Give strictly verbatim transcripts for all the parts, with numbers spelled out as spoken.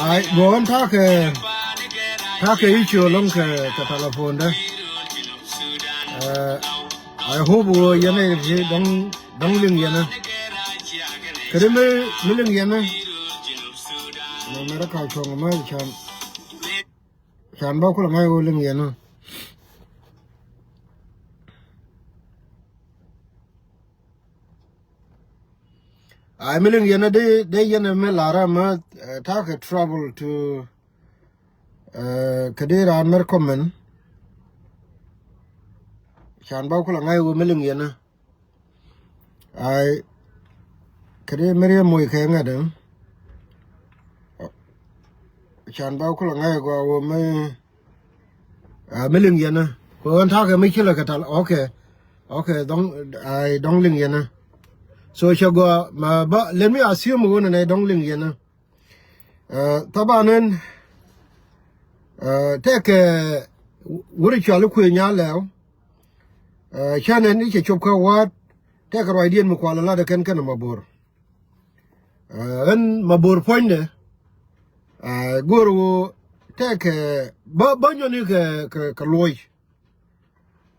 Ai, guɔ̱ɔ̱n ta̱a̱ kɛ, ta̱a̱ kɛ i̱ ciöl lɔ̱ŋ kɛ, kɛ telephone dä. Ɛ, I hope ɣöö yɛn ɛ ti dɔ̱ŋ, dɔ̱ŋ liŋ yɛn ɛ. Kɛ ri mi, mi liŋ yɛn ɛ. Mɛ mɛrɛ ka cuɔ̱ŋ mɛ can. Can bä kulɛ ŋa̱c ɣöö liŋ yɛn ɛ. Ai, mi liŋ yɛn ɛ dee, dee yɛn ɛ mi la̱rä mɛ, ɛ, ta̱a̱ kɛ trouble to, ɛ, kɛ dee raan mɛr comment. Can bä kulɛ ŋa̱c ɣöö mi liŋ yɛn ɛ. Ai, kɛ dee mɛr yɛ moc kɛ ŋa̱t ɛ. Can bä kulɛ ŋa̱c ɣöö mi, a, mi liŋ yɛn ɛ. Kɛ ɣän ta̱a̱ kɛ mi cilɛ kɛ tal. Okay. Okay, dɔ̱ŋ, ai, dɔ̱ŋ liŋ yɛn ɛ. So cɛ gɔaa, ma bä, let me assume ɣöö nɛ dɔ̱ŋ liŋ yɛn ɛ. Ɛ, thaban ɛn, ɛ, tɛkɛ wuri cuali kuëë nya lɛw. Ɛ, cä nɛn i̱ cɛ cop kä wa̱a̱t, tɛkɛ ruacdiɛn mi kual lat ɛ kɛn kɛn ɛ Mabor. Ɛ, ɛn Mabor puɔ̱nydɛ, ɛ, go̱o̱r ɣöö tɛkɛ bä, bä nyɔni kɛ, kɛ, kɛ luɔc.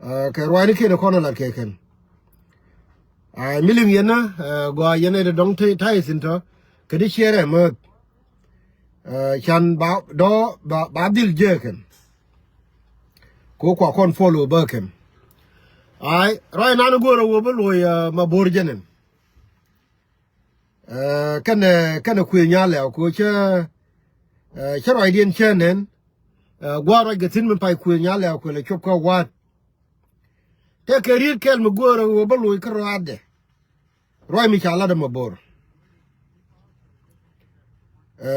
Ɛ, kɛ ruacni kiɛn ɛ kɔn ɛ lat kɛ kɛn. Ɛ, mi liŋ yɛn ɛ, ɛ, gɔaa yɛn ɛ dɔ̱ŋ te, ta̱a̱ ithin tɔ, kɛ di ciɛɛr ɛ määth. Ɛ, can ba, dɔ, ba, ba dhil jɛ kɛn. Ko kua kɔn follow bä kɛn. Ai, ruac nan go̱o̱r ɛ wä bä luɔc, ɛ, Mabor jɛ nɛn. Ɛ, kɛnɛ, kɛnɛ kuëë nya lɛw ko cä, ɛ, cä ruacdiɛn cä nɛn. Ɛ, gua̱a̱r ruac kɛ thi̱n mi pay kuëë nya lɛw ko lɛ cop kä wa̱a̱t. Tɛkɛ riet kɛl mi go̱o̱rɛ ɣöö bä loc kä ruaadɛ. Ruac mi ca lat ɛ Mabor. Ɛ,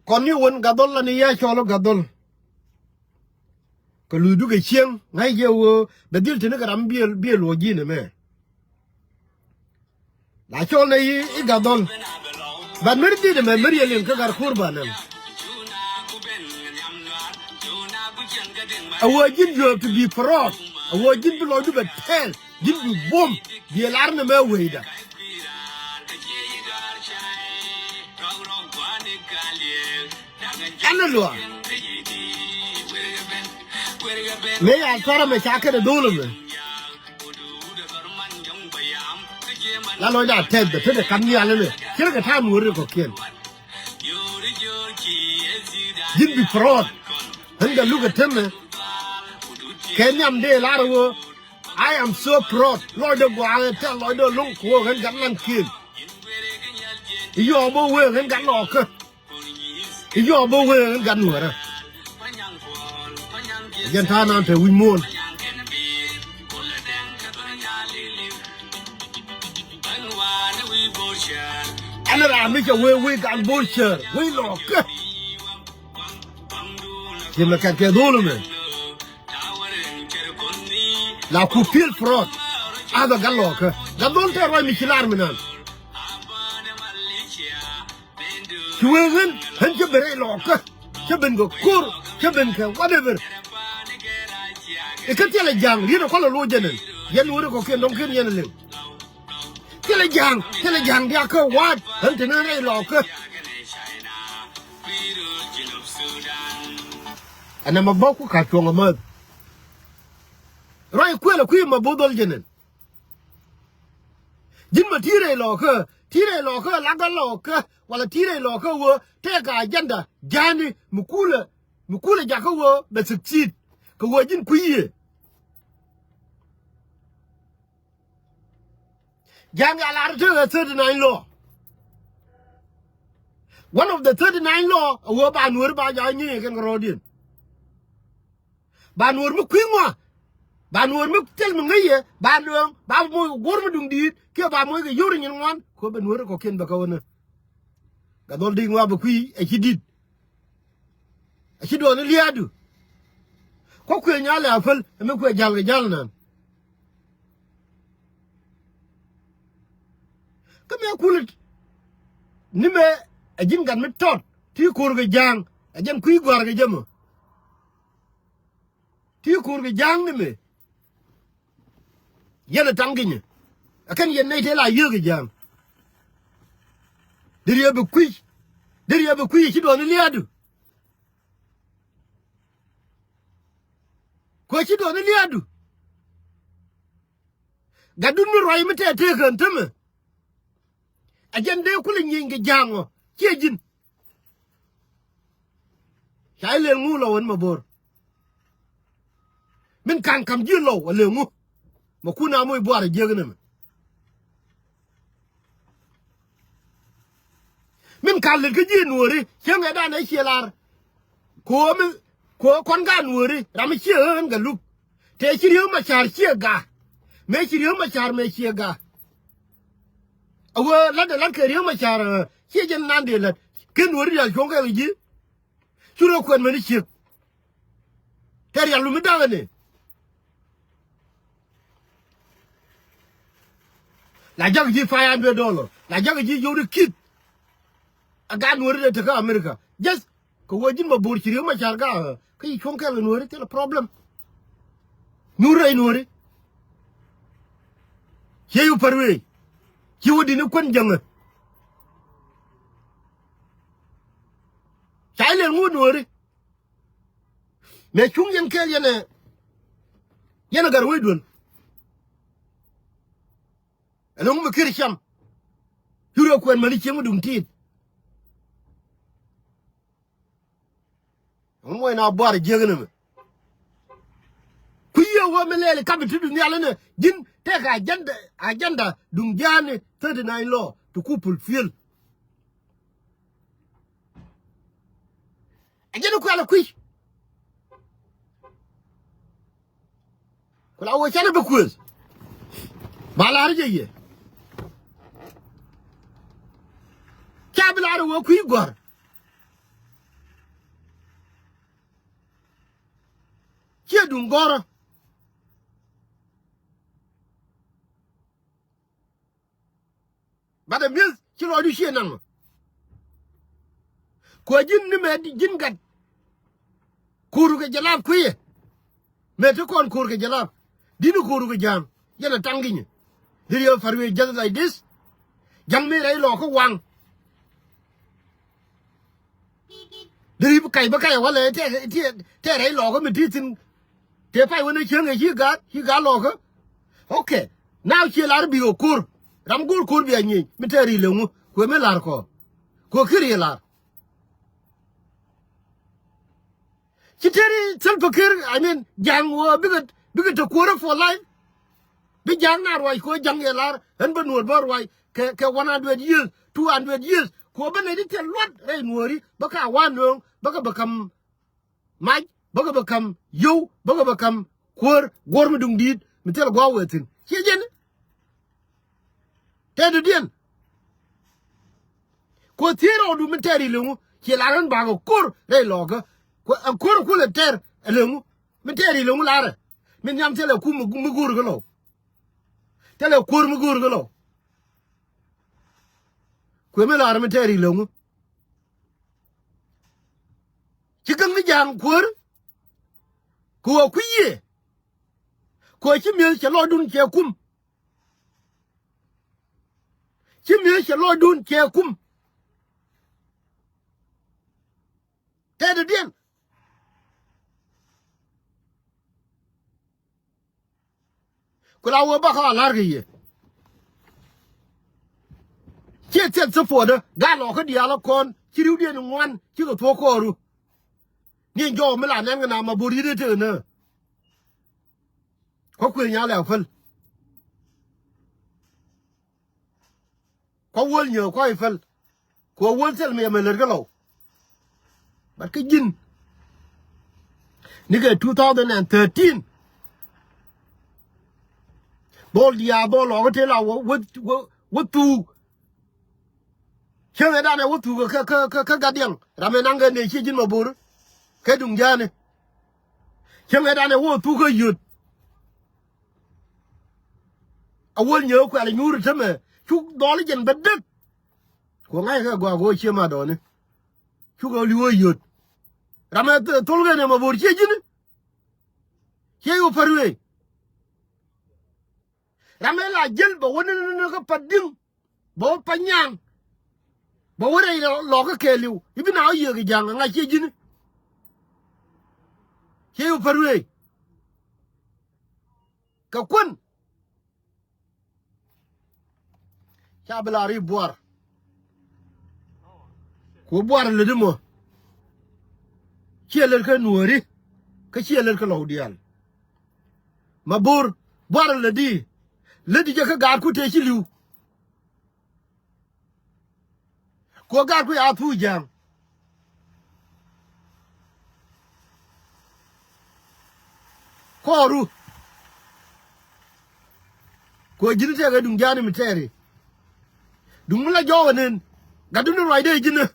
kɔn ni wän Gatdhɔl la ni yɛ cɔl Gatdhɔl. Kɛ luc dukɛ cieŋ ŋa̱c jɛ ɣöö bɛ dhil tini kɛ ram biël, biël luɔc ji̱n ɛmɛ. La cɔl nɛ i̱, i̱ Gatdhɔl. But mɛr dhi̱t ɛmɛ mɛr yɛ liŋ kä Gatkur ba nɛm. A wä ji̱n, you have to be proud. A wä ji̱n bi lɔcdu bɛ tɛl. Ji̱n bi buɔ̱m. Bi lar nɛmɛ wecda. Ɛn ɛ luaak. Mëë ya thɔrɛ mɛ ca kɛn ɛ dho̱l ɛmɛ. La lɔcda tɛth bɛ tetdɛ kam nhial ɛmɛ. Ce̱tkɛ ta̱a̱ nuɔ̱ɔ̱ri kɔ̱kiɛn. Ji̱n bi proud. Ɣän Gatluak ɛ temɛ. Kɛ nhiam dee lar ɛ ɣöö, I am so proud. Lɔcdɛ gua̱a̱k ɛ tɛl lɔcdɛ lo̱ŋ kɛ ɣöö ɣän Gatlankiɛn. I̱ yɔɔk bä wee ɣän Gatlɔɔkä. I̱ yɔɔk bä wee ɣän Gatnuɔrä. Jɛn ta̱a̱ naan te wi̱c muɔ̱ɔ̱n. Ɛn raan mi cɛ wee wee Gat Bor cäär wee lɔɔkä. Ci mɛ kɛt kɛ dho̱l mɛ. La ku pi̱el proud. Athɛ Gat lɔɔkä. Gat dho̱l tɛ ruac mi ci lar mi naan. Ci wee ɣän, ɣän cä ben rɛy lɔɔkä. Cä ben kɛ ko̱r, cä ben kɛ whatever. I̱ kä thilɛ ja̱a̱ŋ, riet ɛ kɔn lɛ loc jɛn ɛn. Yɛn wä ri kɔ̱kiɛn dɔ̱ŋ ken yɛn ɛ liŋ. Thilɛ ja̱a̱ŋ, thilɛ ja̱a̱ŋ diakä wa̱a̱t, ɣän te ni rɛy lɔɔkä. Ɛn ɛmɛ bä ku ka̱p cuɔ̱ŋ ɛmäth. Ruac kuël ɛ kui̱ mɛ bo̱th dhɔl jɛn ɛn. Ji̱n mɛ ti̱i̱ rɛy lɔɔkä, ti̱i̱ rɛy lɔɔkä, la Gat lɔɔkä, wala ti̱i̱ rɛy lɔɔkä wä, tëëkɛ agenda, ja̱a̱ni, mi kulɛ, mi kulɛ jakä wä, bɛ succeed, kɛ wä ji̱n kui̱ yiëë. Ja̱a̱ŋ ya lar tëëkɛ thirty nine law. One of the thirty nine law, a wä ba nuɔ̱ɔ̱ri ba ja̱a̱ nyiee kɛn kɛ rɔɔdiɛn. Ba nuɔ̱ɔ̱r mi kui̱ ŋuan. Ba nuɔ̱ɔ̱r mi thil mi ŋäc yɛ. Ba nuɔ̱ɔ̱r, ba moc kɛ guɔ̱r mi duŋ di̱i̱t. Kiɛ ba moc kɛ yio̱w ri nyin ŋuan. Kɛ ɣöö bɛ nuɔ̱ɔ̱r kɔ̱kiɛn bɛ kɛ ɣöö nä. Gat dhɔl di̱i̱t ŋuan bɛ kui̱ ɛ ci di̱t. Ɛ ci duɔ̱ɔ̱r ni lia̱a̱du. Kua̱ kuëë nyal ɛ a päl. Ɛ mi kuëë ja̱l kɛ ja̱l naan. Kä mëë kulɛ ni mëë ɛ ji̱n gat mi tɔt ti ko̱r kɛ ja̱a̱ŋ ɛ jɛn kui̱ gɔ̱a̱r kɛ jɛ mɔ. ti ko̱r kɛ ja̱a̱ŋ ni mëë. Yɛn ɛ taŋ kinyɛ. Ɛ kɛn yɛn nɛy tëë la yio̱o̱k kɛ ja̱a̱ŋ. Deri ɛ bi kui̱c. Deri ɛ bi kui̱c ɛ ci duɔ̱ɔ̱ni lia̱a̱du. Kuɛ ci duɔ̱ɔ̱ni lia̱a̱du. Gatdun mi ruac mi tɛɛt tëëkän tämɛ. A jɛn dee kulɛ nyieeny kɛ ja̱a̱ŋ ɔ ciɛ ji̱n. Ca ilɛl ŋu lɔ wän Mabor. Min ka̱n ka̱m ji̱ lɔw a lëë ŋu. Mɛ kun a moc buar a jiäk inɛ mɛ. Min ka̱n lät kä ji̱ nuɔ̱ɔ̱ri cieŋ ɛ dan ɛ ciɛ lar. Ko̱o̱mi ko̱o̱ kɔn ka nuɔ̱ɔ̱ri ram mi ciɛ ɣän kɛ luk. Tëë ci Riek Machar ciɛ ga̱a̱. Mëë ci Riek Machar mëë ciɛ ga̱a̱. A wee la̱t ɛ la̱t kɛ Riek Machar ɛ ciɛ jɛn nan dee la̱t. Ken weri rial cuɔ̱ŋ kɛ ji̱. Cu rɔ kuɛn mäni ciek. Tɛ rial lumi da̱ŋ ɛnɛ. La jak ji̱ five hundred dollar. La jak ji̱ yio̱w di kit. A gat nuɔ̱ɔ̱ri dee tekä America. Just kɛ wee ji̱n Mabor ci Riek Machar ka kä yi cuɔ̱ŋ kɛl kɛ nuɔ̱ɔ̱ri thilɛ problem. Nyuur rɛy nuɔ̱ɔ̱ri. Ciɛ yu pär wee. Ci wä dini kuän jäŋä. Ca ilɛl ŋu nuɔ̱ɔ̱ri. Mëë cuŋ yɛn kɛɛl yɛn ɛ yɛn ɛ gat wec duel. Ɛn ɣöö mi kir cam. Yur ɛ kuɛn mäni cieŋ mi duŋ tiit. Ŋuɔ̱c na buar jiäk ni mɛ. Ku yiëë wä mi lɛɛl i̱ kapi ti duŋ nhial inɛ ji̱n tɛk agenda, agenda duŋ ja̱a̱ni thirty nine law ti ku fulfill. Ɛ jɛn i̱ kuɛl ɛ kui̱. Ku la wee canɛ bi kuëth. Ba lar jɛ yɛ. Ca bi lar wee kui̱ gɔ̱r. Ciɛ duŋ gɔ̱rä. Bat ɛ mi̱eth ci lɔcdu ciɛ naŋ. Kuɛ ji̱n ni mɛ ji̱n gat. Ko̱ru kɛ jɛ lap kui̱ yɛ. Mɛ ti kɔn ko̱r kɛ jɛ lap. Di̱n ko̱ru kɛ ja̱a̱ŋ. Yɛn a taŋ gi̱nyɛ. Deri yɛ far wi̱i̱ just like this. Ja̱ŋ mi rɛy lɔɔkä waŋ. Deri bi kac bä kac a walɛ tɛ, tɛ, tɛ rɛy lɔɔkä mi ti thi̱n. Tëë pay wänä cieŋ ɛ ci gaat, ci gaat lɔɔkä. Okay. Now ciɛ lar bikɛ ko̱r. Ram go̱o̱r ko̱r bia nyieny mi tɛɛr ilɛ ŋu. Kuɛ mi lar kɔ. Kuɛ kir ilar. Ci tëri Salva Kiir, I mean, ja̱a̱ŋ wä bikɛ, bikɛ te kuäärä for life. Bi ja̱a̱ŋ na ruac kɛ wä ja̱a̱ŋ yɛ lar ɣän bä nuɔ̱ɔ̱r bä ruac kɛ, kɛ one hundred years, two hundred years. Kɛ wä bä nɛy ti thil luɔt rɛy nuɔ̱ɔ̱ri bä ka wa̱a̱ nööŋ bä kɛ bä ka̱m mac bä kɛ bä ka̱m yio̱w bä kɛ bä ka̱m kuäär guɔ̱r mi duŋ di̱i̱t mi thil gua̱a̱k wëë thi̱n. Ciɛ jɛn. Tɛɛt dɔ̱diɛn. Ku thiec rɔɔdu mi tɛɛr ileŋu ciɛ lar ɣän bakɛ ko̱r rɛy lɔɔkä. Ku ɛ ko̱r kulɛ tɛɛr ileŋu mi tɛɛr ileŋu larɛ. Mi nhiam thilɛ kum mi go̱o̱r kä lɔw. Thilɛ ko̱r mi go̱o̱r kä lɔw. Kuɛ mi lar mi tɛɛr ileŋu. Ci käŋ ni ja̱a̱ŋ kuäär. Ku wä kui̱ yiëë. Ku wä ci mi̱eth cɛ lɔcdun cɛ kum. Ci mi̱eth cɛ lɔcdun cɛ kum. Tɛɛt dɔ̱diɛn. Ku la wee bä kä a la̱r kɛ yɛ. Ciɛ thiɛth support ɛ gat lɔɔkä diaal ɛ kɔn ci ri̱wdiɛn ŋuan cikɛ thuɔ̱k kɔɔru. Ni jɔw mi la nɛn kɛ na ma bo̱r yi̱t ɛ tekɛ nä. Kä kuëë nyal ɛ a päl. Kua wuɔl nyääk kua i̱ päl. Kua wuɔl thil mi ɛmɛ lät kä lɔw. But kä ji̱n nikɛ two thousand and thirteen. Dhɔl diaal dhɔl lɔɔkä tëë la wä, wä, wä, wä thuuk. Cäŋ ɛ danɛ wä thuuk kä, kä, kä, kä gat diɛŋ. Ram ɛ naŋ kɛ nɛ ciɛ ji̱n ma bo̱r. Kɛ duŋ ja̱a̱ni. Cäŋ ɛ danɛ wä thuuk kä yöt. A wuɔl nyääk kuɛl nyuur tämɛ cuk dhɔl jɛn bä dek. Ku ŋa̱c kɛ gɔaa kɛ ɣöö cie ma dɔɔni. Cuk ɛ li̱w ɣä yöt. Ram ɛ th-, thol kɛn ɛ ma bo̱r cie ji̱n. Ciɛ yo̱ pär wee. Ram ëë la jiäl bɛ wä ni ni ni kä Padi̱ŋ. Bɛ wä Panyaŋ. Bɛ wä rɛy lɔɔkä kɛɛliw. I̱ bi na wä yiëëk i̱ ja̱ŋ ɛ ŋa̱c ciɛ ji̱ni. Ciɛ yo̱ pär wee. Kɛ kuän. Ca bi la ri buar. Ku buar lätdi mɔ. Ciɛ lät kä nuääri. Kä ciɛ lät kä lɔw diaal. Ma bo̱r buar lätdi. Lätdi jɛ kä gaatku tëë ci li̱w. Ku gaatku ya thuu ja̱a̱ŋ. Kɔɔru. Ku ji̱n tëëkɛ duŋ ja̱a̱ni mi tɛɛri. Duŋ mi la jɔwä nɛn. Gatdu ni ruacdɛ ji̱n ɛ.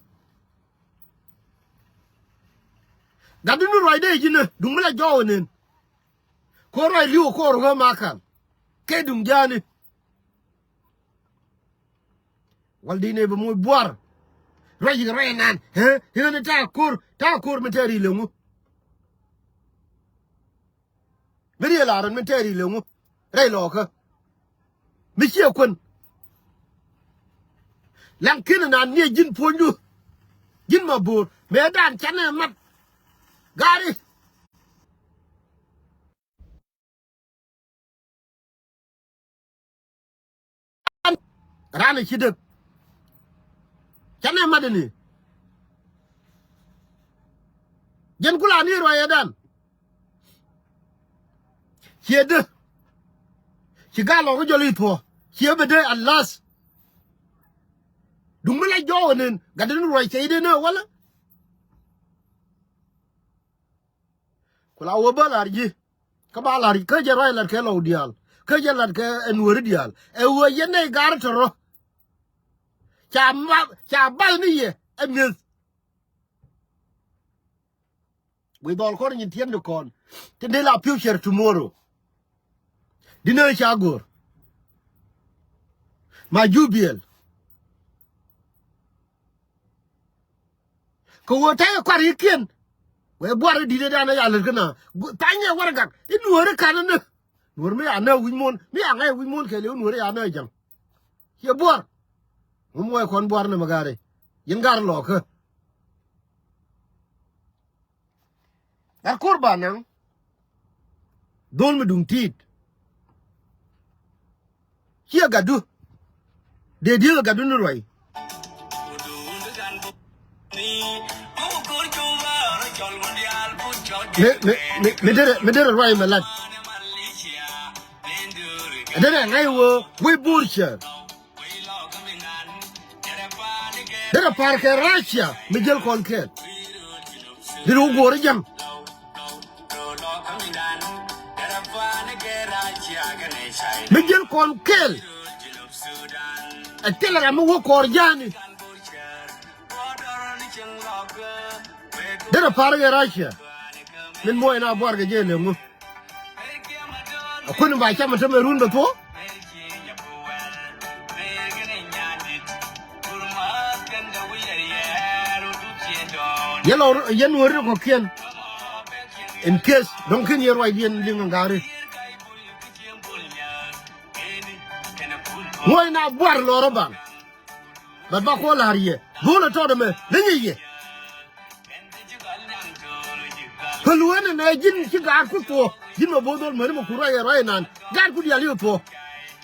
Gatdu ni ruacdɛ ji̱n ɛ. Duŋ mi la jɔwä nɛn. Ko̱r ruac li̱w ko̱r ɣä makal. Kɛ duŋ ja̱a̱ni. Wal di nɛ bɛ moc buar. Ruac yik ruac nan. Hɛ? Hɛ ni ta̱a̱ ko̱r, ta̱a̱ ko̱r mi tɛɛri leŋu. Mi riel a rɔn mi tɛɛri leŋu. Rɛy lɔɔkä. Mi ciɛ kuän. Laŋ ki̱n nan niɛ ji̱n puɔ̱nydu. Ji̱n ma bo̱o̱r. Mëë dan canɛ mat. Gaari. Ran ci dek. Canɛ mat ni. Jɛn kula ni ruayɛ dan. Ciɛ dee. Ci gal lɔk jɔl i̱ thuɔ. Ciɛ bɛ dee alas. Duŋ mi la jɔwä nɛn. Gatdɛ ni ruac cɛ i̱ dee ni walä. Ku la wä bä la̱r ji̱. Kä ba la̱r kä jɛ ruac la̱t kɛ lɔw diaal. Kä jɛ la̱t kɛ ɛ nuääri diaal. Ɛ ɣöö yɛn nɛy ga̱r tɔ̱rɔ. Ca ma, ca bath ni yɛ ɛ mi̱eth. Wi̱i̱ dhɔl kɔn nyin tiɛn di kɔn. Tin dee la future tomorrow. Di nɛ ca go̱o̱r. Ma jubiɛl. Kɛ ɣöö ta̱yɛ kuar yikiɛn. Wee buar i̱ di̱t ëëdan ɛ ya lät kä na. Thanyɛ warɛgak i̱ nuääri ka̱n ɛ näk. Nuäär mi ya näk wi̱c muɔ̱ɔ̱n mi ya ŋa̱c wi̱c muɔ̱ɔ̱n kɛɛliw nuääri ya näk ja̱ŋ. Ciɛ buar. Ŋum wee kɔn buar ni mɛ ga̱ri. Yɛn ga̱r lɔɔkä. Gat ko̱r ba naŋ. Dhol mi duŋ ti̱i̱t. Ciɛ gatdu. Dee di̱eeth gatdu ni ruac. Mi, mi, mi, mi derɛ, mi derɛ ruac mi lat. Derɛ ŋa̱c wee, wee bo̱o̱r cär. Derɛ pa̱a̱r kɛ Russia mi jäl kɔn kɛɛl. Derɛ wä guɔ̱ɔ̱r ja̱ŋ. Mi jäl kɔn kɛɛl. Ɛ thilɛ ram mi wä kɔɔr ja̱a̱ni. Derɛ pa̱a̱r kɛ Russia. Min muɔc na buar kɛ jɛ lɛ ŋu. A kuäni ba cam a tämɛ run bɛ thuɔ̱k. Yɛ lɔ yɛn wä ri kɔ̱kiɛn. In case dɔ̱ŋ ken yɛ ruacdiɛn liŋ a ga̱ri. Muɔc na buar lɔr a baŋ. Bat ba kuɔ la̱r yɛ. Go̱o̱l ɛ tɔt ɛmɛ. Ni nyi yɛ. Päl wen ɛnɛ ji̱n ci gaat ku thuɔ̱k. Ji̱n mɛ bo̱o̱th dhol mäni mɛ ku ruac ɛ ruac ɛnan. Gaat ku diaal yikɛ thuɔ̱k.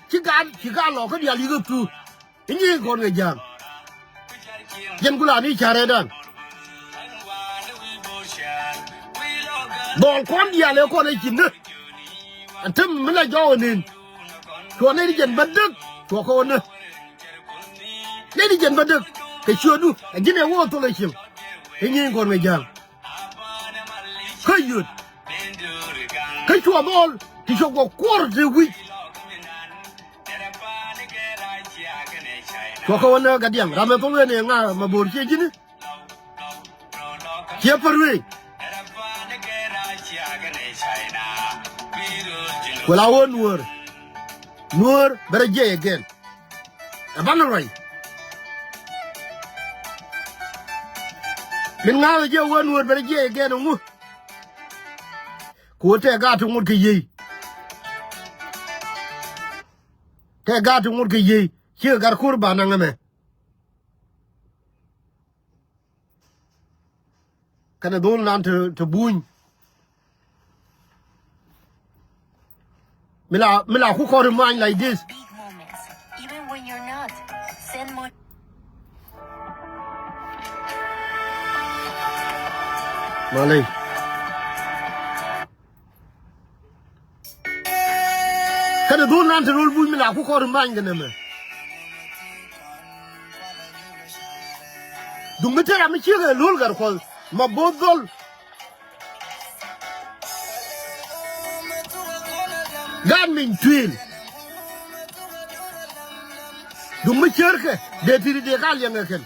Ci gaat, ci gaat lɔɔkä diaal yikɛ thuɔ̱k. I̱ nyi kɔn kɛ ja̱a̱ŋ. Jɛn ku la ni ca̱rɛ dan. Dhɔl kɔn diaal ɛ kɔn ɛ ci nä. Atem mi la jɔw ɛ nen. Cuɔ nɛy ti jɛn bä däk. Cuɔ kɛ wä nä. Nɛy ti jɛn bä däk. Kɛ ciötdu. Ɛ ji̱n ɛ wä thol ɛ cieŋ. Ɛ nyieny kɔn kɛ ja̱a̱ŋ. Kä yöt. Kä cuɔ dhɔl. Ti cuɔ kɔ kuɔr ti wi̱c. Cuɔ kɛ wä nä gat diaŋ. Ram ɛ thol wen ɛ ŋa ma bo̱o̱r ciɛ ji̱ni. Ciɛ pär wee. Ku la wä nuäär. Nuäär bɛ rɔ jiɛc again. Ɛ banɛ ruac. Min ŋa̱a̱k ɛ jiɛ wä nuäär bɛ rɔ jiɛc again ɛŋu. Ku tɛ gaat ti ŋut kɛ yiey. Tɛ gaat ti ŋut kɛ yiey. Ciɛ gat ko̱r ba naŋ ɛmɛ. Kɛnɛ dhol nan te, te buny. Mi la, mi la ku kɔr in mind like this. Big moments, even when you're not. Send more. Malay. Kɛnɛ dhol nan te rol buny mi la ku kɔr in mind kɛ nɛmɛ. Duŋ mi te ram mi ciek ɛ lol gat kuɔth ma both dhol. Gaat min tuil. Duŋ mi cärkɛ dee tiri dee ka liɛŋɛ kɛn.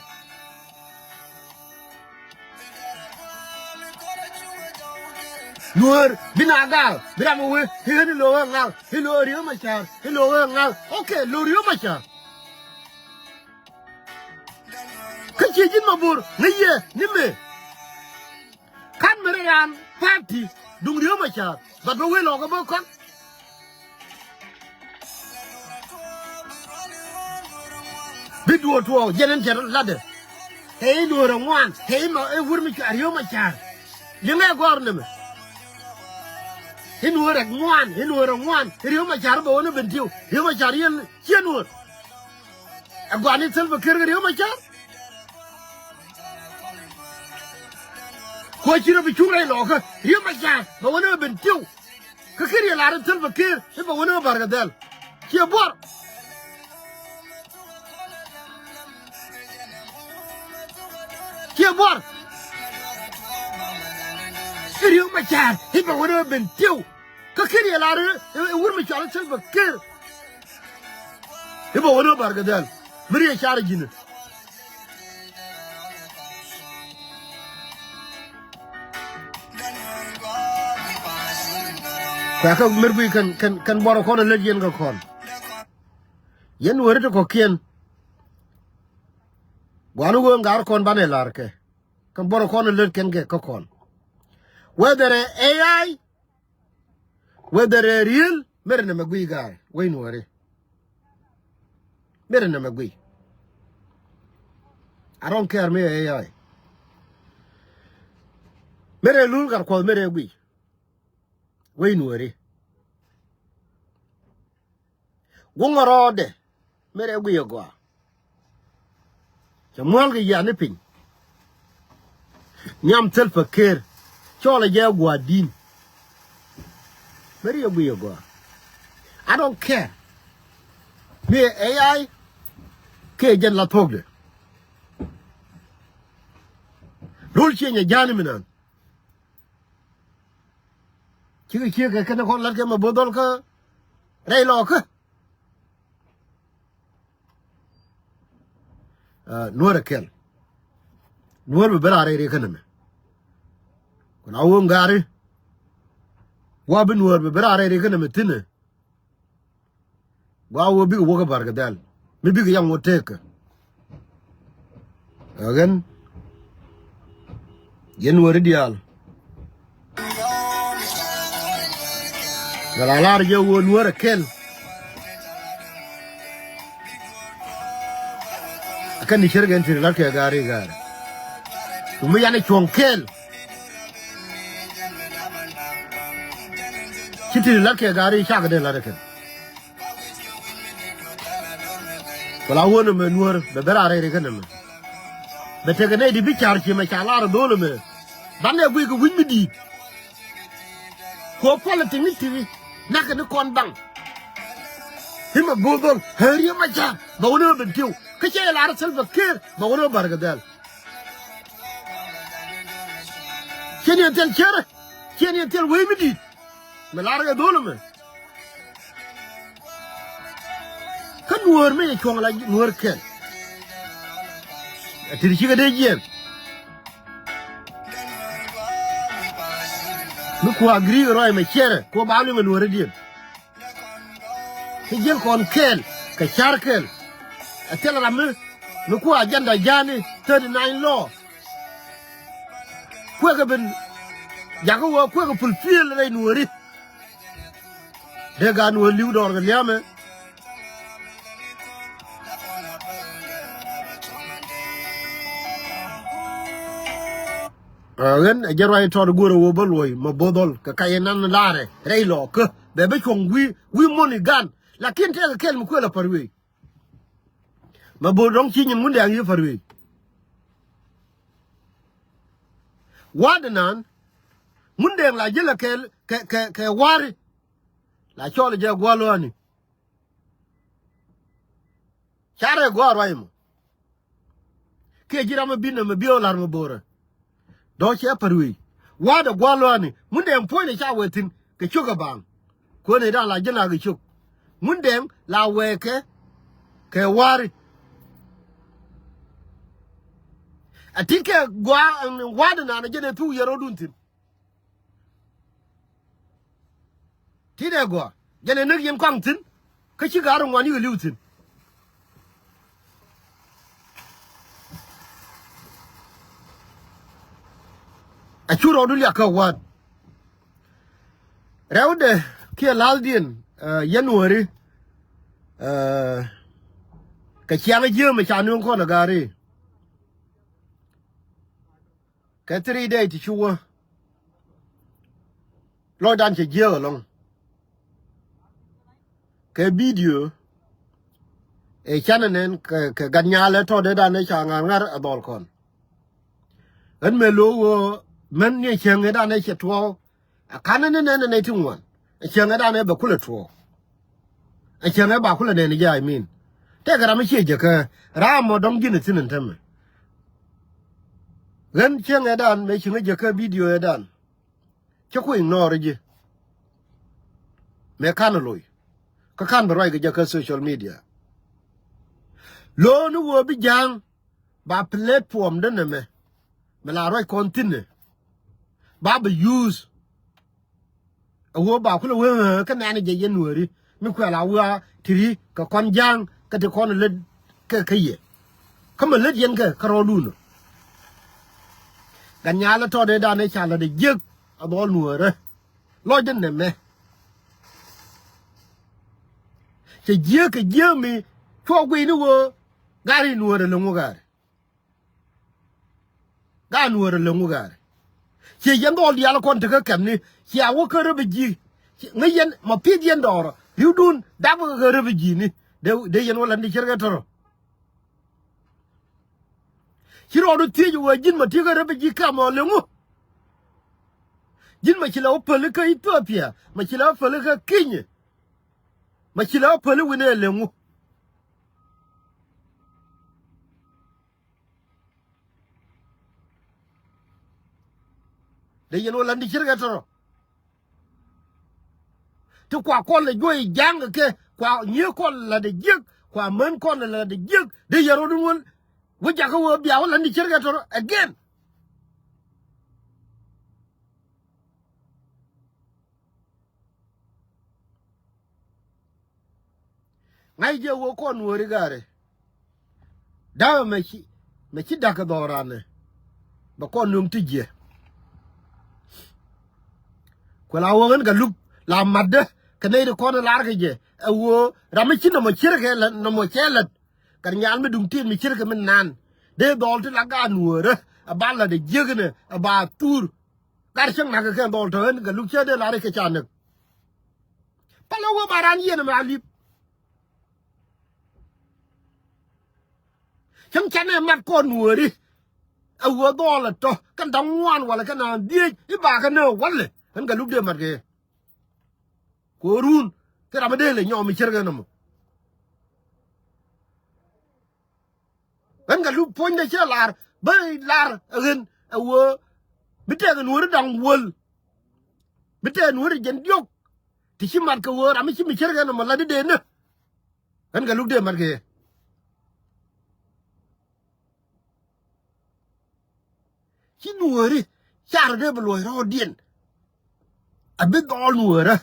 Nuäär bi na gaal bi ram ɛ wee i̱ ɣän i̱ lo̱o̱ ɣä ŋa̱l i̱ lo̱o̱ Riek Machar i̱ lo̱o̱ ɣä ŋa̱l. Okay, lo̱o̱ Riek Machar. Kä ciɛ ji̱n ma bo̱r ŋäc yɛ ni mëë. Ka̱n mi ri raan party duŋ Riek Machar, but bä wee lɔɔkä bä kɔn. Bi duɔ̱ɔ̱r tuɔɔk jɛn ɛn cɛ latdɛ. Ɛ i̱ Nuäär ɛ ŋuan, ɛ i̱ ma, ɛ wur mi cɔal Riek Machar. Liŋɛ gɔ̱r nɛmɛ. I̱ Nuäär ɛ ŋuan, i̱ Nuäär ɛ ŋuan. Riek Machar bɛ wä ni Bentiu. Riek Machar yɛn ciɛ Nuäär. Ɛ gua̱ni Salva Kiir kɛ Riek Machar. Kuɔ ci rɔ bi cuŋ rɛy lɔɔkä Riek Machar bɛ wä ni Bentiu. Kä Kiir yɛ lar i̱ Salva Kiir i̱ bɛ wä ni Barkadhɛl. Ciɛ buɔr. Ciɛ buɔr. I̱ Riek Machar i̱ bɛ wä ni Bentiu. Kä Kiir yɛ lar i̱, i̱, i̱ wur mi cɔal i̱ Salva Kiir i̱ bɛ wä ni Barkadhɛl. Mi riɛ car ji̱n. Kuɛ kä mɛr guiy kɛn, kɛn, kɛn buɔrä kɔn ɛ lät yɛn kɛ kɔn. Yɛn weri ti kɔ̱kiɛn. Gua̱n wee ŋa̱r kɔn banɛ la̱r kɛ. Kɛn buɔrä kɔn ɛ lät kɛn kɛ kä kɔn. Whether ɛ A I, whether ɛ real, mɛr nɛmɛ guiy ga̱a̱r wec nuɔ̱ɔ̱ri. Mɛr nɛmɛ guiy. I don't care mi ɛ A I. Mɛr ɛ lul gat kuɔth mɛr ɛ guiy. Wec nuɔ̱ɔ̱ri. Guŋ ɛ rɔɔdɛ. Mɛr ɛ guiy ɛ gɔaa. Cɛ muɔ̱l kɛ yiani piny. Nhiam Salva Kiir. Cɔl ɛ jɛ gua̱a̱r di̱n. Mɛr ɛ guiy ɛ gɔaa. I don't care. Mi ɛ A I kiɛ jɛn la thuɔ̱kdɛ. Rol ciëny ɛ ja̱a̱n mi naan. Cikɛ ciek kɛ kɛn kɔn la̱t kɛ mɛ bo̱th dhɔl kä rɛy lɔɔkä. Aa, Nuäär ɛ kɛl. Nuäär bɛ ben a rɛy ri kä nɛmɛ. Kun a wä ŋa̱ri. Wa bi Nuäär bɛ ben a rɛy ri kä nɛmɛ thi̱n ɛ. Gua wä bikɛ wä kä Barkadhɛl mi bikɛ yaŋ wä tekä. Ɛ ɣän yɛn wä ri diaal. Ɣän a lar jɛ wä Nuäär ɛ kɛl. Ɛ kɛn ni cär kɛn ti ri la̱t kɛ gaari gaari. Kum mi yan ɛ cuɔ̱ŋ kɛl. Ci ti ri la̱t kɛ gaari cakɛ dee la̱t ɛ kɛn. Ku la wä nɛmɛ Nuäär bɛ ben a rɛy ri kä nɛmɛ. Bɛ tekɛ nɛy di bi car ci mɛ ca lar dhol ɛmɛ. Banɛ guic kɛ wi̱c mi di̱i̱t. Ku politic ni ti ri nakɛ ni kɔn baŋ. I̱ mɛ bo̱o̱th dhol ɣän Riek Machar bɛ wä ni ɣä Bentiu. Kä cɛ lar Salva Kiir bɛ wä ni ɣä Barkadhɛl. Ciɛ ni ɛ thil cärä. Ciɛ ni ɛ thil wec mi di̱i̱t. Mi lar kɛ dhol ɛmɛ. Kä Nuäär mi cɛ cuɔ̱ŋ la Nuäär kɛl. A ti ri cikɛ dee jiɛn. Mi ku agree kɛ rɔy mɛ cɛrɛ ku ba luŋ ɛ Nuääri diɛn. Kä jiɛn kɔn kɛl kɛ car kɛl. A thil ram mi, mi ku agenda ja̱a̱ni thirty nine law. Kuɛ kɛ ben Jakä wä kuek pul piël rɛy nuɔri. Dee gaat nuɔr li̱w dɔɔr kɛ liamɛ. Ɣän ɛ jɛ ruac tɔt guur ɛ wä bä luɔy mɛ bo̱th ɣɔl kɛ kac ɛnan laarɛ rɛy lɔɔkä bɛ bä cuɔ̱ŋ wi̱i̱ wi̱i̱ muɔ̱n i̱ gan. Lakin tɛkɛ kɛl mi kuël ɛ pär wee. Mɛ bo̱o̱r dɔ̱ŋ ci nyin Ŋundɛŋ yiëë pär wee. Wa̱a̱dɛ naan Ŋundɛŋ la ji̱ lɛ kɛ kɛ kɛ kɛ wa̱a̱ri. La cɔl jɛ gua̱a̱r lua̱a̱ni. Carɛ gua̱a̱r ruac mɔ. Kiɛ ji̱ ram mi bi̱n ɛmɛ bi̱i̱ ɣä la̱r mɛ bo̱o̱rä. Dɔ̱ cɛ pär wee. Wa̱a̱dɛ gua̱a̱r lua̱a̱ni Ŋundɛŋ puɔ̱nydɛ ca wee thi̱n kɛ cio̱k ɛ baaŋ. Kuäär nɛy da̱a̱n la ji̱ la̱a̱k kɛ cio̱k. Ŋundɛŋ la wee kɛ kɛ wa̱a̱ri. A ti kɛ gua̱a̱r wa̱a̱dɛ naan ɛ jɛn ɛ pi̱w yɛ rɔ̱dun thi̱n. Ti dee gɔaa jɛn ɛ näk yɛn kɔaŋ thi̱n. Kä ci ga̱r ŋuan yikɛ li̱w thi̱n. A cu rɔɔdu liak kä wa̱a̱t. Rɛwdɛ kiɛ la̱thdiɛn, eh, January, eh, kɛ ciaŋ jiääm ca nööŋ kɔn ɛ ga̱ri. Kɛ three day ti cu wä. Lɔcdan cɛ jiääk ɛlɔ̱ŋ. Kɛ bidio ɛ canɛ nɛn kɛ kɛ gat nyaalɛ tɔ̱ dee dan ɛ ca ŋa̱r ŋa̱r ɛ dhɔl kɔn. Ɣän mëë lo̱o̱k ɣöö mɛn ni ɛ cäŋ ɛ dan ɛ cɛ tuɔɔk. A ka̱n ni nɛn ɛ nɛy ti ŋuan ɛ cäŋ ɛ dan ɛ bɛ kulɛ tuɔɔk. Ɛ cäŋ ɛ ba kulɛ nɛn ɛ jɛ I mean. Tɛkɛ ram mi ciɛ jäkä ram mɔ dɔ̱ŋ ji̱n ɛ thi̱n ɛn tämɛ. Ɣän cäŋ ɛ dan mëë ciŋ ɛ jäkä bidio ɛ dan. Cä ku ignore ji̱. Mëë ka̱n ɛ loc kä ka̱n bɛ ruac kɛ jɛ kä social media. Lo̱o̱ni wee bi ja̱a̱ŋ ba platform däni mɛ mi la ruac kɔn thi̱n ɛ ba bɛ use. A wee ba kulɛ wee kä nɛɛni jɛ yɛn nuääri mi kuɛ la wee a ti ri kɛ kɔn ja̱a̱ŋ kä ti kɔn lät kɛ kä yɛ. Kä mi lät yɛn kɛ kä rɔɔdun ɔ. Gat nyaalɛ tɔt ëë dan ëë ca la̱t ɛ jiäk a dhɔl nuäärä. Lɔcdä nɛmɛ cɛ jiäk kɛ jiäk mi cuɔ guiyni ɣöö ga̱r i̱ nuäärä läŋ wä ga̱r. Ga̱r nuäärä läŋ wä ga̱r. Ciɛ yɛn dhɔl diaal kɔn tekä kɛmni cia wä kä rä bä ji̱. Ŋäc yɛn ma pi̱th yɛn dɔɔrä ri̱wdun dap kä rä bä ji̱ni. Dee dee yɛn wä la̱t ni cärkɛ tɔrɔ. Ci rɔɔdu thiec wee ji̱n ma ti̱i̱ kä rɛ bi ji̱ kɛm ɔ leŋu. Ji̱n ma ci lɛ wä päli kä Ethiopia ma ci lɛ wä päli kä Kenya. Ma ci lɛ wä päli wi̱nɛ leŋu. Dee yɛn wä la̱t ni cärkɛ tɔrɔ. Ti kua kɔn lɛ juɔc ja̱a̱ŋ kɛ kua nyiee kɔn lɛ la̱t ɛ jiäk kua män kɔn lɛ la̱t ɛ jiäk dee yɛ rɔɔdun wä. Wä jakä wä bia wä la̱t ni cärkɛ tɔrɔ again. Ŋa̱c jɛ wä kɔn nuääri ga̱rɛ. Da̱wɛ mɛ ci mɛ ci da̱k kɛ dhɔranɛ. Bɛ kɔn nöŋ ti jiɛ. Kuɛ la wä ɣän kɛ luk la matdä kɛ nɛy ti kɔn lar kɛ jɛ. Ɛ wä ram mi ci nɔmɔ cir kɛ lät nɔmɔ cɛ lät. Kɛ nyal mi duŋ tiet mi cir kɛ mi nan dee dhɔl ti la gaat nuäärä. Ɛ ba lat ɛ jiäk inɛ ɛ ba thur. Gat cäŋ nak kɛ kɛn dhɔl tɔ ɣän kɛ luk cä dee lar kɛ ca näk. Pälɛ wä ba ran yieen ɛmɛ a li̱p. Cäŋ canɛ mat kɔn nuääri. Ɛ wä dhɔl ɛ tɔ kɛn da̱ŋ ŋuan walɛ kɛn a dhiec i̱ ba kɛ nɛ walɛ ɣän kɛ luk dee mat kɛ. Kuɔrun kɛ ram mi dee lɛ nyɔm mi cär kɛ nɔmɔ. Ɣän kɛ luk puɔ̱nydɛ cä lar bä lar ɛ ɣän ɛ wee. Bi tɛk ɛ nuɔ̱ri da̱ŋ wäl. Bi tɛk ɛ nuɔ̱ri jɛn diɔ̱k. Ti ci mat kɛ wee ram mi ci mi cär kɛ nɔmɔ lat di dee nä. Ɣän kɛ luk dee mat kɛ. Ci nuääri carɛ dee bi luɔ̱c rɔɔdiɛn. A bi dhɔl nuäärä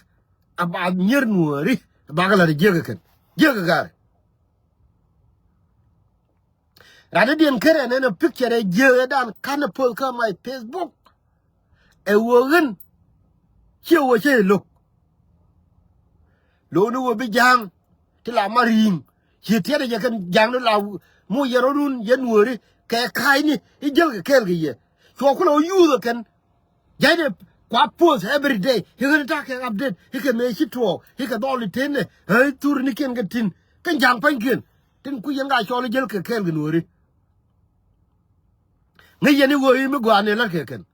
a ba nyier nuääri a ba kɛ la̱t jiäk kɛn jiäk kɛ ga̱r. Rat diɛn kärɛ nɛn a picture ɛ jiäk ɛ dan ka̱n a post kä my Facebook. Ɛ ɣöö ɣän ciɛ ɣöö cä yɛ lo̱k. Lo̱kni ɣöö bi ja̱a̱ŋ ti la ma ri̱i̱ŋ. Ciɛ tiɛt ɛ jɛ kɛn ja̱a̱ŋ ni la moc yɛn rɔ̱dun yɛn Nuääri kɛ ka̱a̱cni i̱ jäl kɛ kɛɛl kɛ yɛ. Cuɔ kulɛ wä yuuth ɛ kɛn. Ja̱cdɛ kua post every day. I̱ ɣän ta̱a̱ kɛ update i̱ kɛ mëë ci tuɔɔk i̱ kɛ dhɔl i̱ tënɛ ɣän thurnikiɛn kɛ tin. Kɛn ja̱a̱ŋ pa̱nykiɛn tin ku yɛn ka cɔl i̱ jäl kɛ kɛɛl kɛ Nuääri. Ŋäc yɛn i̱ ɣöö i̱ mi gɔaa nɛ la̱t kɛ kɛn.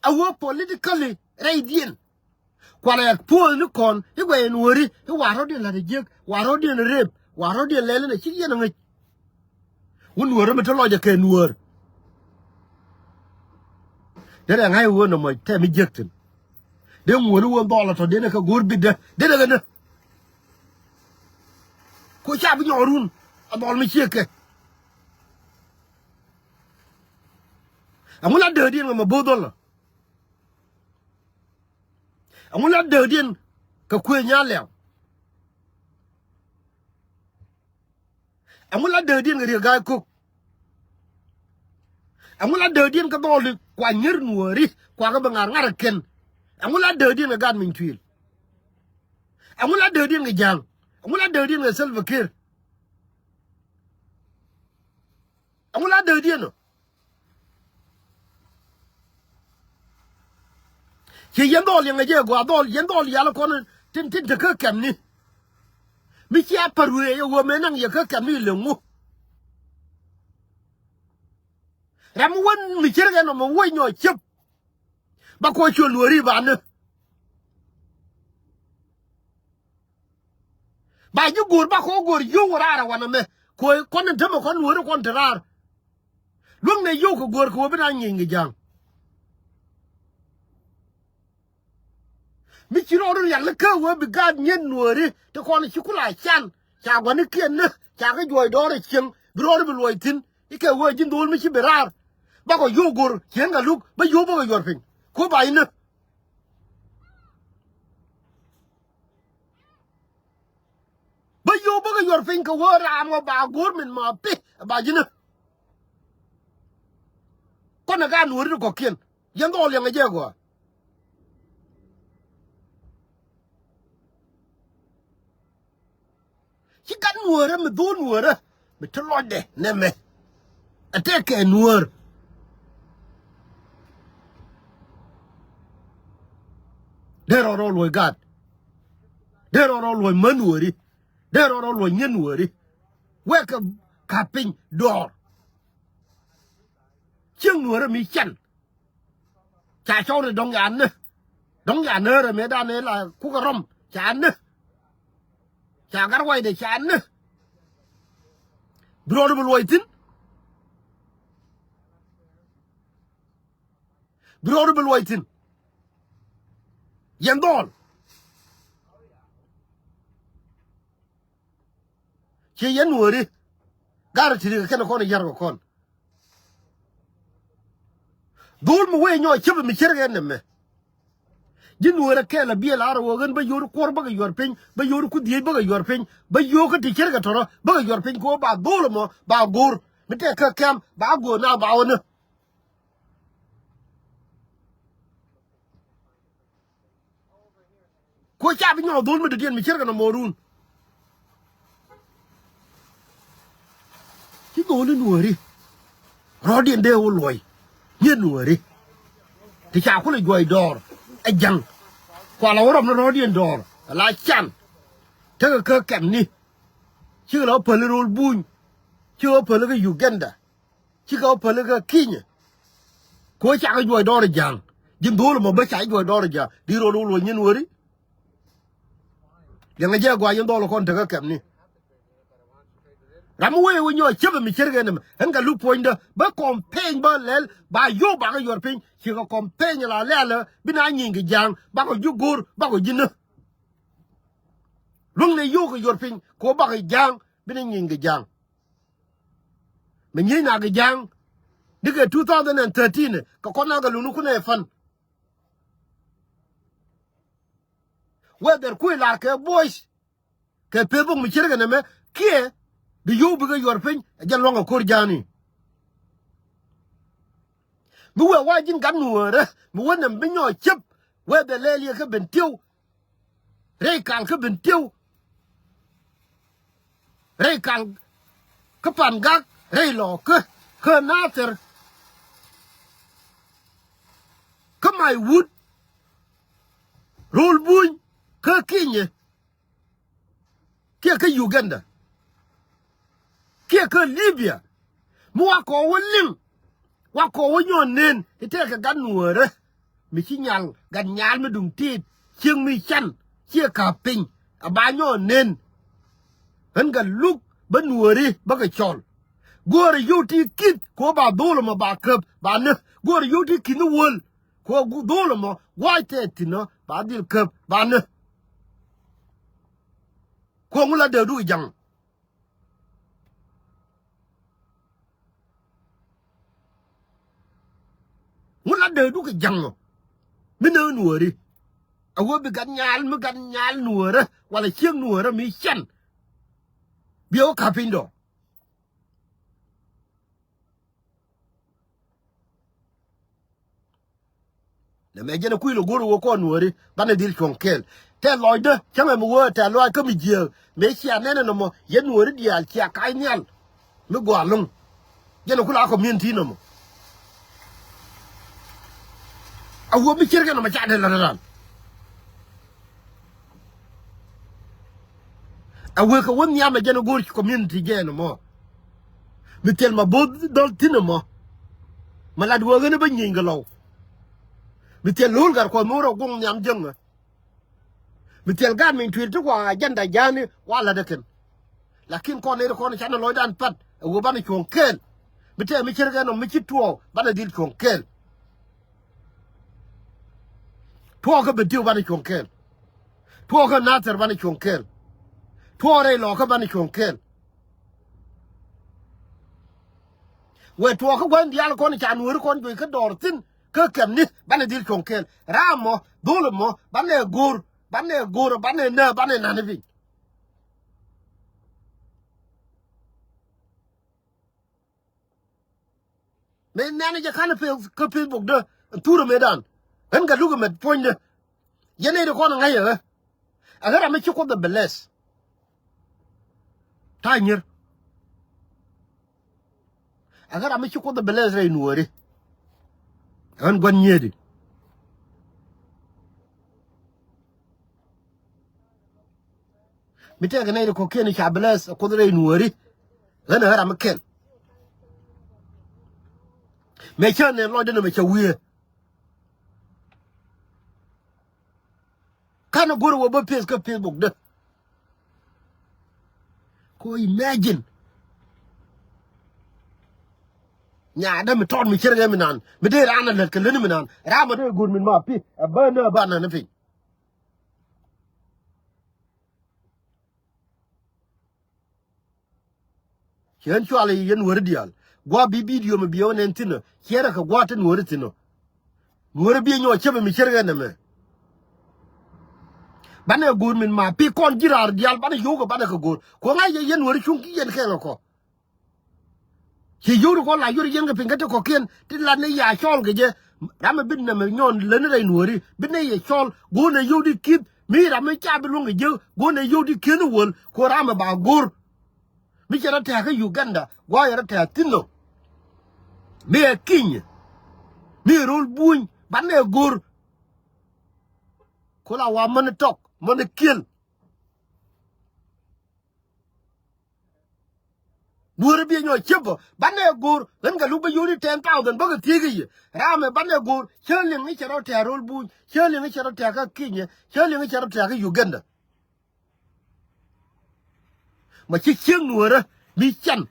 A wä politically rɛydiɛn. Kualɛ puɔth ni kɔn i̱ guɛy in weri i̱ wa rɔ̱diɛn la̱t a jiäk, wa rɔ̱diɛn rep, wa rɔ̱diɛn lɛl in a cik yɛn a ŋäc. Wun weri mi te lɔc a kɛ nuäär. Derɛ ŋa̱c wä nɔmɔ tɛm i̱ jiäk thi̱n. Dee ŋuɔ̱ni wä dhɔl a tɔ dee ni kɛ go̱o̱r bitdä dee ni kɛ nä. Ku ca bi nyɔk run a dhɔl mi ciek kɛ. Ɛŋu la dääkdiɛn kɛ mɛ bo̱o̱th dhɔl ɔ? Ɛŋu la dääkdiɛn kɛ kuëë nyaal lɛw? Ɛŋu la dääkdiɛn kɛ Riek Gai Kok? Ɛŋu la dääkdiɛn kɛ dhɔli kua nyier nuääri kua kɛ bi ŋa̱r ŋa̱r ɛ kɛn? Ɛŋu la dääkdiɛn kɛ Gat Miny Tuil? Ɛŋu la dääkdiɛn kɛ Ja̱a̱ŋ? Ɛŋu la dääkdiɛn kɛ Salva Kiir? Ɛŋu la dääkdiɛn ɔ? Ci yɛn dhɔl yɛn ŋäcɛ gɔaa dhɔl yɛn dhɔl yal kɔn tin tin te kä kɛmni. Mi cia pär wee yɛ wee mëë naŋ yɛ kä kɛmni lɛ ŋu. Ram mi wän mi cierkɛ nɔmɔ wec nyɔ ciep. Ba kɔ cuɔl luɔri ba ni. Ba ji̱ go̱o̱r ba kɔ go̱o̱r yio̱w raar a wanɛ mɛ. Kɔ kɔn in tämɛ kɔn nuɔri kɔn te raar. Luäŋnɛ yio̱w kɛ go̱o̱r kɛ wä bi na nyieny kɛ Ja̱a̱ŋ. Mi ci rɔɔdu rial ni kä wee bi gaat nyiet nuääri ti kɔn ci kula can ca gua̱nikiɛn ni ca kä juɔc dɔɔr a cieŋ bi rɔɔdu bi luɔc thi̱n. Ikɛ wee ji̱ dho̱o̱l mi ci bi raar bakɔ yio̱w go̱r cieŋ kɛ luk bä yio̱w bä kɛ yuɔr piny. Ku ba inä bä yio̱w bä kɛ yuɔr piny kɛ wee raam ɔ ba go̱r min ma pi ba ji̱nä. Kɔn ɛ gaat nuääri ti kɔ̱kiɛn yɛn dhɔɔl yɛn ɛ jɛ gɔaa. Ci gat nuäärä mi dho̱o̱n nuäärä mi te lɔcdɛ nɛmɛ. Ɛ tɛkɛ nuäär. Dee rɔɔd rɔ luɔ̱c gat. Dee rɔɔd rɔ luɔ̱c män nuääri. Dee rɔɔd rɔ luɔ̱c nyiet nuääri. Wekɛ ka̱p piny dɔɔr. Cieŋ nuäärä mi can. Ca cɔw ni dɔ̱ŋ ca ni. Dɔ̱ŋ ca ni rɛ mëëdan ni la kukɛ rɔm ca ni. Ca gat waydɛ ca ni. Bi rɔɔdu bi luɔc thi̱n. Bi rɔɔdu bi luɔc thi̱n. Yɛn dhɔl. Ciɛ yɛn nuääri. Garɛ ti̱ti̱ kɛ kɛn kɔn i̱ ya̱r kɛ kɔn. Dhul mi wee nyɔɔc cäpɛ mi cärkɛ nɛmɛ. Ji̱ nuäärä kɛɛl a biɛl a rɔ wä ɣän bä yo̱o̱r kuɔr bä kɛ yuɔr piny bä yo̱o̱r ku dhiec bä kɛ yuɔr piny bä yo̱o̱k kä ti cärkɛ tɔrɔ bä kɛ yuɔr piny kɛ wä ba dhul mɔ ba go̱o̱r mi tɛk kä kɛm ba go̱o̱r na ba wä nä. Kuɔ ca bi nyɔk dhol mi dɔ̱diɛn mi cierkɛ nɔmɔ run. Ci go̱o̱li nuääri. Rɔɔdiɛn dee wä luɔ̱c. Nyiet nuääri. Ti ca kulɛ juɔc dɔɔr ɛ ja̱ŋ. Kualɛ wä rɔm ni rɔɔdiɛn dɔɔr ala can. Tekɛ kä kɛmni. Cikɛ la wä päli ro̱l buny. Cikɛ wä päli kä Uganda. Cikɛ wä päli kä Kinyɛ. Kɛ wä cakɛ juɔc dɔɔr ja̱a̱ŋ. Ji̱n dho̱o̱l ɛmɔ bä ca juɔc dɔɔr ja̱a̱ŋ di rɔɔd wä luɔ̱c nyin weri. Liɛŋɛ jɛ gɔaa yɛn dhɔl kɔn tekä kɛmni. Ram mi wee wä nyɔɔc cäpɛ mi cärkɛ nɛmɛ ɛn kɛ luk puɔ̱nydä bä kɔm peny bä lɛl ba yio̱w bakɛ yuɔr piny. Cikɛ kɔm peny la lɛlä bi na nyiny kɛ ja̱a̱ŋ bakɔ ji̱ go̱o̱r bakɔ ji̱ nä. Luäŋnɛ yio̱w kɛ yuɔr piny kɛ wä bakɛ ja̱a̱ŋ bi na nyiny kɛ ja̱a̱ŋ. Mi nyiec nak kɛ ja̱a̱ŋ. Dikɛ two thousand and thirteen kɛ kɔn nak kɛ luni kunɛ fund. Whether kui̱ lar kɛ boys kɛ peth bok mi cierkɛ nɛmɛ kiɛ bi yio̱w bikɛ yuɔr piny ɛ jɛ luɔ̱ŋ ɛ ko̱r ja̱a̱ni. Mi wëë wa ji̱n gat nuäärä mi wä nɛm bi nyɔɔc cäp. Wëë bɛ lɛl yɛ kä Bentiu. Rɛy kal kä Bentiu. Rɛy kal kä Pangak, rɛy Lɔɔkä, kä Nathir, kä Maiwut, Rol Buny, kä Kinyɛ, kiɛ kä Uganda, kiɛ kä Libya. Mi wakɔ wä liŋ, wakɔ wä nyɔɔn nen i̱ tëëkɛ gat nuäärä mi ci nyal, gat nyal mi duŋ tiit, cieŋ mi can, ciɛ ka̱p piny, a ba nyɔɔn nen. Ɣän gat luk bä nuääri bä kɛ cɔl. Guɔ̱ɔ̱rɛ yio̱w ti ki̱th kɛ ɣöö ba dho̱o̱l ɛmɔ ba käp ba nä. Guɔ̱ɔ̱rɛ yio̱w ti ki̱th ni wäl kɛ ɣöö dho̱o̱l ɛmɔ gua̱a̱c tɛɛth thi̱n ɔ ba dhil käp ba nä. Kɛ ɣöö ŋu la dee duk ja̱ŋ. Ŋu la dee duk ja̱ŋ ɔ mi nä nuääri. A wä bi gat nyal, mi gat nyal nuäärä wala cieŋ nuäärä mi can. Bi ɛ wä ka̱p piny dɔ. Nɛ mɛ jɛn ɛ kui̱ lɛ go̱r ɛ wä kɔn nuääri banɛ dhil cuɔ̱ŋ kɛɛl. Tɛ lɔcdä cäŋɛ mi wee tɛ lɔac kä mi jiääk mëë cia nɛnɛ nɔmɔ yɛn nuääri diaal cia ka̱c nhial. Mi gɔaa lo̱ŋ jɛn ɛ kula community nɔmɔ. A wee mi ce̱tkɛ nɔmɔ ca dee la̱t ran. A wee kɛ wä nhiam ɛ jɛn ɛ go̱r community jɛn ɛmɔ. Mi thil ma bo̱o̱th dhɔl thi̱n ɛmɔ. Ma lat wee ɣän ɛ bä nyieny kɛ lɔw. Mi thil lo̱l gat kuɔth mi wä rɔ guŋ nhiam jäŋä. Mi thil gaat mi tuil ti kua agenda ja̱a̱ni wa la̱t ɛ kɛn. Lakin kɔn nɛy ti kɔn canɛ lɔcdan pat ɛ wee banɛ cuɔ̱ŋ kɛɛl. Mi tɛɛ mi ce̱tkɛ nɔmɔ mi ci tuɔɔk banɛ dhil cuɔ̱ŋ kɛɛl. Tuɔɔk kä Bentiu banɛ cuɔ̱ŋ kɛɛl. Tuɔɔk kä Nathir banɛ cuɔ̱ŋ kɛɛl. Tuɔɔk rɛy Lɔɔkä banɛ cuɔ̱ŋ kɛɛl. Wee tuɔɔk kä gua̱n diaal kɔn ca nuääri kɔn juɔc kä dɔɔr thi̱n kä kɛmni banɛ dhil cuɔ̱ŋ kɛɛl. Ram mɔ dho̱l mɔ banɛ go̱r, banɛ go̱r, banɛ nä, banɛ nani piny. Mëë nɛn jɛ ka̱n kä Facebook dä thurɛ mëëdan. Ɣän gat luk ɛmɛ puɔ̱nydä. Yɛn nɛy ti kɔn ɛ ŋa̱c ɛ ɣä. Ɛ ɣä ram mi ci Kuoth ɛ bless. Ta̱a̱ nyier. Ɛ ɣä ram mi ci Kuoth ɛ bless rɛy nuääri. Ɣän gua̱n nyiedi. Mi tɛkɛ nɛy ti kɔ̱kiɛn ca bless ɛ Kuoth rɛy nuääri. Ɣän ɛ ɣä ram mi kɛl. Mëë cä nɛn lɔcdä nɔmɔ cä wiee. Ka̱n ɛ go̱r ɛ wä bä peth kä Facebook dä. Ko imagine. Nyaadä mi tɔt mi ce̱tkɛ mi nan mi dee raan ɛ lät kɛ lätni mi nan ram ɛ dee go̱r min ma pi ɛ bä nä ɛ bä nä ni piny. Ci ɣän cual i̱ yɛn nuääri diaal gua̱a̱ bi bidio mi biɛ wä nɛn thi̱n ɔ ciɛ rɛ kɛ gua̱a̱ te nuääri thi̱n ɔ. Nuääri biɛ nyɔɔc cäpɛ mi ce̱tkɛ nɛmɛ. Banɛ go̱o̱r min ma pi kɔn ji̱ raar diaal banɛ yio̱w kɛ banɛ kɛ go̱o̱r kuɔ̱ŋ a yɛ yɛn nuääri cuŋ ki yɛn kɛɛŋ ɛ kɔ. Ci yio̱w ti kɔn la yio̱w ti yɛn kɛ piny kä ti kɔ̱kiɛn ti lat ni ya cɔɔl kɛ jɛ. Ram ɛ bi nɛmɛ nyɔn lätni rɛy nuääri bi nɛ yɛ cɔl go̱o̱r nɛ yio̱w ti ki̱th mi ram mi ca bi luäŋ kɛ jek go̱o̱r nɛ yio̱w ti ki̱th ni wäl ko̱ ram ɛ ba go̱o̱r. Mi cɛ rɔ tɛ̈k kä Uganda gua̱a̱ yɛ rɔ tɛ̈k thi̱n nɔ. Mi ɛ Kinyɛ mi ɛ Rol Buny banɛ go̱o̱r. Ko̱ la wa mäni tɔk mäni kiɛl. Nuäärä biɛ nyɔk ciep bä banɛ go̱o̱r ɣän kɛ luk bä yoni ten thousand bä kɛ thiec kä yɛ. Ramɛ banɛ go̱o̱r cä liŋ i̱ cɛ rɔ tɛ̈k Rol Buny cä liŋ i̱ cɛ rɔ tɛ̈k kä Kinyɛ cä liŋ i̱ cɛ rɔ tɛ̈k kä Uganda. Ma ci cieŋ nuäärä mi can.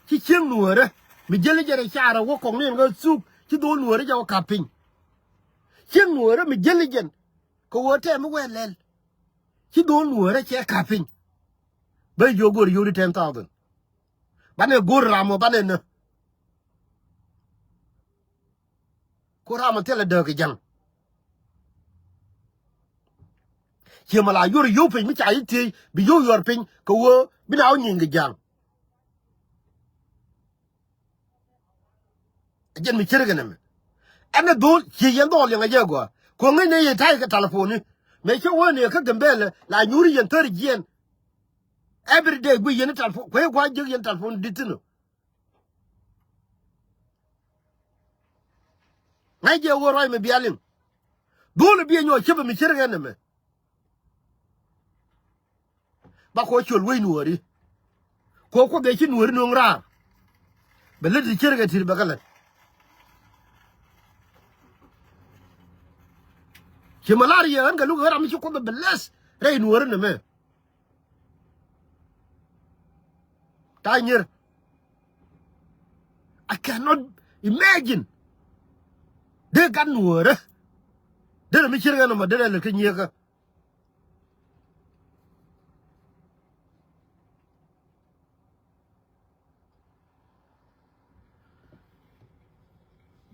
Ci cieŋ nuäärä mi jäli jɛn rɛ carɛ wä kɔŋ ni ɛn ɣä thuk ci dho̱o̱l nuäärä jɛ wä ka̱p piny. Cieŋ nuäärä mi jäli jɛn kɛ wä tɛm mi wɛɛl lɛl. Ci dho̱o̱l nuäärä cɛ ka̱p piny. Bä jiök go̱o̱r yio̱w di ten thousand. Banɛ go̱o̱r ram ɔ banɛ nä. Ku ram ɔ thilɛ dääk kɛ ja̱ŋ. Ciɛ mɛ la yuɔr yio̱w piny mi ca yi thiec bi yio̱w yuɔr piny kɛ wee bi na wä nyieny kɛ ja̱ŋ. Ɛ jɛn mi ce̱tkɛ nɛmɛ. Ɛn ɛ dho̱l ciɛ yɛn dhɔɔl yɛn ɛ jɛ gɔaa. Kuɔ̱ŋ ŋäcnɛ yɛ ta̱yɛ kɛ talipon ni. Mëë cä wee ni ɛ kä Gambɛlɛ la nyuuri yɛn thäri jiɛn. Every day guic yɛn i̱ talipon kuɛ i̱ gua̱a̱c jiäk yɛn talipon di̱t thi̱n ɔ. Ŋäc jɛ ɣöö ruac mi bia liŋ. Dho̱l ɛ biɛ nyɔk ciepɛ mi ce̱tkɛ nɛmɛ. Ba kɔ col wec nuɔɔri. Kɔ kuoth ɛ ci nuɔɔri no̱o̱ŋ raar. Bɛ lät ti ce̱tkɛ ti̱t bɛ kɛ lät. Ci ma lar yɛ ɣän kɛ luk ɣän ram mi ci kuoth ɛ bɛ lɛth rɛy nuɔɔri nɛmɛ. Ta̱a̱ nyier. I cannot imagine. Dee gat nuɔɔrä. Derɛ mi cier ɣän ɔmɔ derɛ lät kä nyieekä.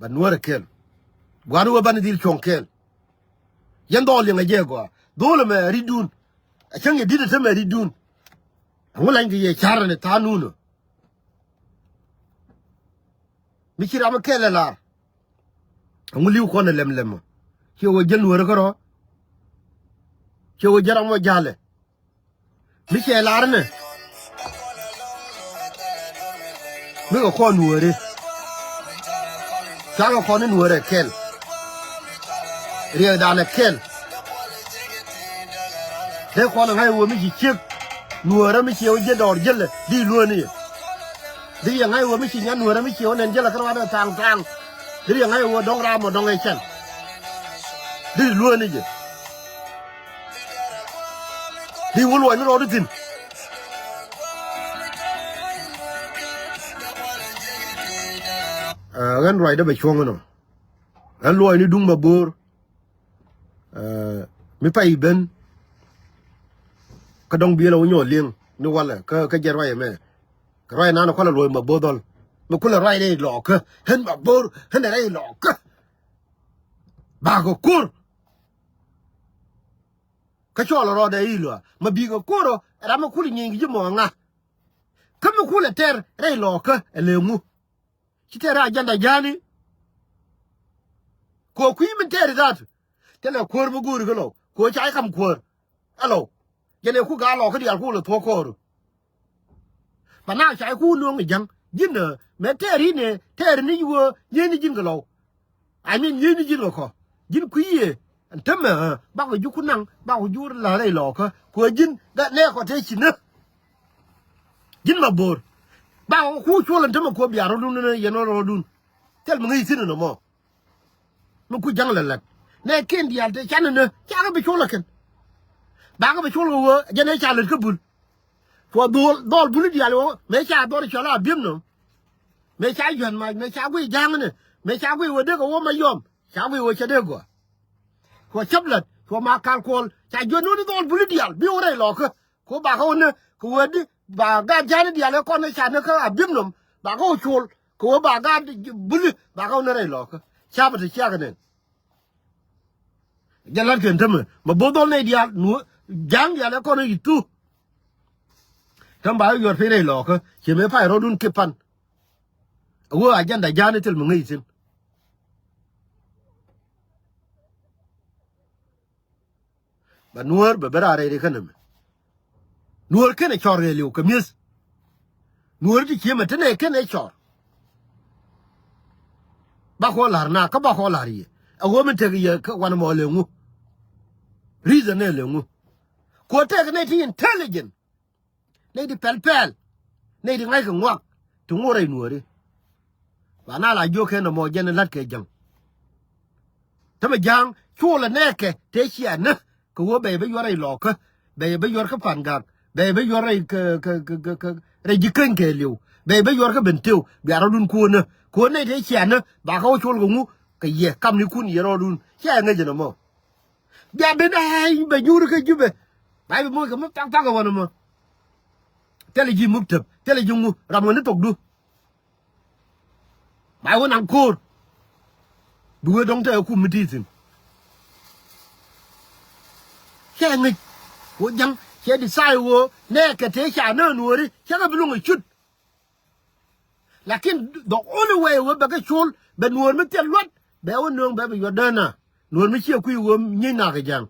Ba nuɔrɛ kɛl. Gua̱n wä banɛ dhil cuɔ̱ŋ kɛl. Yɛn dhɔɔl liŋ a jɛ gɔaa. Dho̱l ɛmɛ ritdun. A cäŋ yɛ di̱t ɛ tämɛ ritdun. Ɛŋu lany kɛ yɛ ca̱r ɛn ɛ tha̱a̱ŋ nun ɔ. Mi ci ram mi kɛl ɛ lar. Ɛŋu li̱w kɔn ɛ lɛm lɛm ɔ. Ciɛ wä jäl nuɔrɛ kärɔ̱. Ciɛ wä jäl ram mɔ ja̱lɛ. Mi cɛ lar nɛ. Mi kɛ kɔn nuɔri. Cakɛ kɔn ni nuɔrɛ kɛl. Riɛkdan ɛ kɛl. Dee kɔn ɛ ŋa̱c wä mi ci ciek. Nuɔrä mi ciɛ wä jiɛ dɔɔr jiɛlɛ di luäni yɛ. Di yɛ ŋa̱c wä mi ci nyan nuɔrä mi ciɛ wä nɛn jiɛlɛ kä ruaadɛ thaŋ thaŋ. Di yɛ ŋa̱c wä dɔ̱ŋ ram ɔ dɔ̱ŋ ɛ cɛn. Di luäni jɛ. Di wä luɔc ni rɔɔdu thi̱n. Ɛ, ɣän ruacdä bɛ cuɔ̱ŋ inɔ. Ɣän luɔc ni duŋ ma bo̱o̱r. Ɛ, mi pay ben. Kä dɔ̱ŋ biël a wä nyɔɔl li̱eŋ ni walɛ kä, kä jɛ ruac ɛmɛ. Kɛ ruac nan kualɛ luɔc ma bo̱o̱r dhɔl. Mi kulɛ ruac rɛy lɔɔkä. Ɣän ma bo̱o̱r, ɣän rɛy lɔɔkä. Bakɔ ko̱r. Kä cɔl rɔɔdɛ i̱ luaak ma bikɛ ko̱r ɔ ram mi kul nyieny kɛ ji̱ mɔ ŋa. Kä mi kulɛ tɛr rɛy lɔɔkä ɛ lëë ŋu. Ci tɛr agenda ja̱a̱ni. Kɛ kui̱ min tɛr i̱ dhaatu. Thilɛ kuäär mi go̱o̱ri kä lɔw kɛ ca i̱ kam kuäär. Ɛ lɔw jɛn ɛ ku ga̱a̱ lɔɔkä diaal ku lɛ thuɔ̱k kɔɔru. Ba na ca i̱ ku nuɔ̱ŋ i̱ ja̱ŋ ji̱n ɛ mɛ tɛɛr i̱ nɛ tɛɛr ni yuö nyieni ji̱n kɛ lɔw. I mean nyieni ji̱n kɛ kɔ ji̱n kui̱ yɛ. Ɛn tämɛ ɛ bakɔ ji̱ ku naŋ bakɔ ji̱ wur la rɛy lɔɔkä kuɛ ji̱n gat nɛ kɔ te ci nä. Ji̱n ma bo̱o̱r bakɔ ku cuɔl ɛn tämɛ kuɛ bia rɔ̱dun ni yɛn rɔ̱dun. Thil mi ŋäc thi̱n ɛn ɛmɔ. Mi ku ja̱ŋ lɛ lɛt nɛ ken diaal te canɛ nä cakɛ bi col ɛ kɛn. Bakɛ bi col kɛ ɣöö jɛn ɛ ca lät kä bul. Cuɔ dhɔl dhɔl buli diaal ɣöö mëë ca dhɔr cɔl a bi̱em nɔm. Mëë ca yua̱n mac mëë ca guiy ja̱a̱ŋni mëë ca guiy ɣöö dee kɛ ɣöö ma yɔm ca guiy ɣöö cɛ dee gɔaa. Cuɔ cäp la̱t cuɔ ma kal kuɔl ca jiɔn nuni dhɔl buli diaal bi wä rɛy lɔɔkä. Kɛ ɣöö bakä wä nä kɛ ɣöö di ba gaat ja̱a̱ni diaal ɛ kɔn ɛ ca nä kä a bi̱em nɔm bakä wä col kɛ ɣöö ba gaat buli bakä wä nä rɛy lɔɔkä. Capɛ ti ciakɛ nɛn. Jɛ la̱t kɛn tämɛ ma bo̱o̱th dhɔl nɛy diaal nuɔ̱ɔ̱r ja̱a̱ŋ diaal ɛ kɔn ɛ yi̱ thu. Täm ba wä yuɔr piny rɛy lɔɔkä ciɛ mëë pay rɔ̱dun kiɛ pan. A wee agenda ja̱a̱n i̱ thil mi ŋäc ithin. Ba nuäär bɛ ben raar rɛy ri kä nɛmɛ. Nuäär kenɛ cɔr ɣɛɛliw kɛ mi̱eth. Nuäär ti ciemɛ te nɛ kenɛ cɔr. Bakɔ la̱r na kä bakɔ la̱r yɛ a ɣöö min tek yɛ kä wanɛ mɔ lɛ ŋu. Reason nɛ lɛ ŋu. Kuɔ tek nɛ ti intelligent. Nɛy ti pɛl pɛl nɛy ti ŋa̱ckɛ ŋuak ti ŋo̱r rɛy nuääri. Ba na la jiök kɛn ɛmɔ jɛn in la̱t kɛ jäŋ. Tämɛ ja̱a̱ŋ cu lɛ nɛɛkɛ tëë cia nä kɛ ɣöö bɛy bä yuɔr rɛy lɔɔkä. Bɛy bä yuɔr kä pa̱n gak bɛy bä yuɔr rɛy kɛ kɛ kɛ kɛ rɛy ji̱ käny kɛɛliw. Bɛy bä yuɔr kä ben tëw bia rɔ̱dun kuɔ̱nä kuɔ̱n nɛy tëë cia nä ba kä wä col kɛ ŋu kɛ yɛ kamnikun yɛ rɔ̱dun cia ŋäc ɛn ɛmɔ. Bia ben ɛ bɛ nyuuri kä Jubɛ. Ba bi moc kɛ mi pak pak ɛ wän ɛmɔ. Thilɛ ji̱ muktäp thilɛ ji̱ ŋu ram ŋäni thokdu. Ba wä naŋ ko̱o̱r. Bi wee dɔ̱ŋ te ɛ kum mi ti thi̱n. Cɛ ŋi̱c wä ja̱ŋ cɛ di thaay wä nɛ kɛ tëë ca nään wääri cɛ kɛ bi luŋ ɛ cut. Lakin the only way wee bɛ kɛ col bɛ nuɔɔr mi thil luɔt bɛ wä nööŋ bɛ bi yuɔt dee na. Nuɔɔr mi ciɛ kui̱ wee nyieny nak kɛ ja̱ŋ.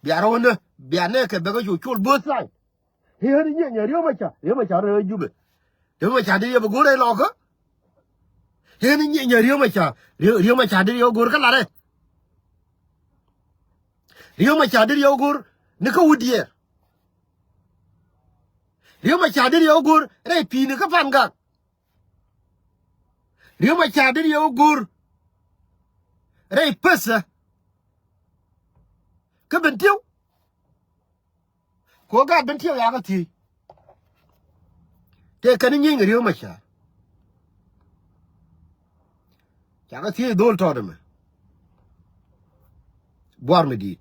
Bia rɔw ni bia nɛ kɛ bɛ kɛ cu col both side. Yen ni nyieny Riek Machar, Riek Machar rɛ Jubɛ. Riek Machar di yɛ bɛ go̱r rɛ lɔkä. Yen ni nyieny Riek Machar, Riek Machar di yɛ go̱r kä larɛ. Riek Machar di yɛ go̱r ni kä wut diɛɛr. Riek Machar di yɛ go̱r rɛ pi̱i̱ni kä Pangak. Riek Machar di yɛ go̱r rɛ pesa. Kä Bentiu. Ku ɣä gaat Bentiu yakä thiec. Tëë kɛn nyieny kɛ Riek Machar. Ca kɛ thiec dho̱l tɔt ɛmɛ. Buar mi di̱i̱t.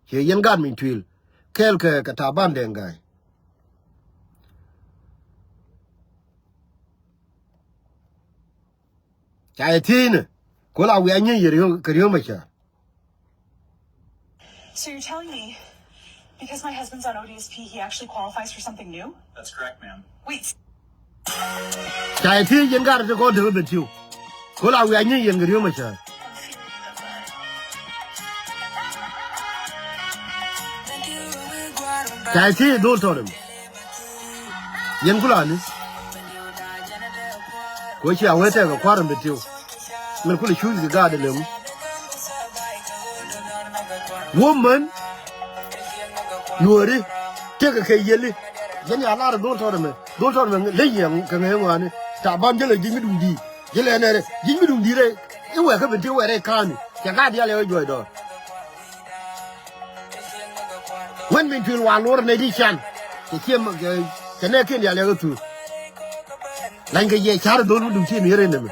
Ciɛ yɛn gaat Mɛny Tuil. Kɛɛl kɛ kɛ Taban Deng Gai. Ca yɛ thiec ni. Ku la wiaa nyieny yɛ Riek, kɛ Riek Machar. So you're telling me because my husband's on O D S P, he actually qualifies for something new? That's correct, ma'am. Wait. Ca yɛ thiec yɛn gaat ti kɔn te kä Bentiu. Ku la wiaa nyieny yɛn kɛ Riek Machar. Ca yɛ thiec dho̱l tɔt ɛmɛ. Yɛn ku la ni. Ku cia wee tɛk kɛ kua̱r in Bentiu. Min kulɛ cuuc kɛ gaat ilɛ ŋu. Woman. Nuɔri. Tëkɛ kɛ yeli. Jɛn ya lar dho̱l tɔt ɛmɛ. Dho̱l tɔt ɛmɛ ley yɛn kɛ ŋɛ ŋɔani. Taban jälɛ ji̱ mi duŋ di̱i̱t. Jälɛ nɛrɛ ji̱ mi duŋ di̱i̱t rɛ. I̱ wɛɛkä Bentiu wɛɛrɛ ka̱a̱ni. Cɛ gaat diaal yɛ wä juɔc dɔɔr. Wän Mɛny Tuil wa luɔr nɛy di can. Cɛ ciɛ mɛ, cɛ, cɛ nɛɛkiɛn diaal yɛ kä thuur. La̱nykɛ yɛ ca̱r dho̱l mi duŋ ti̱i̱n yɛr ɛn ɛmɛ.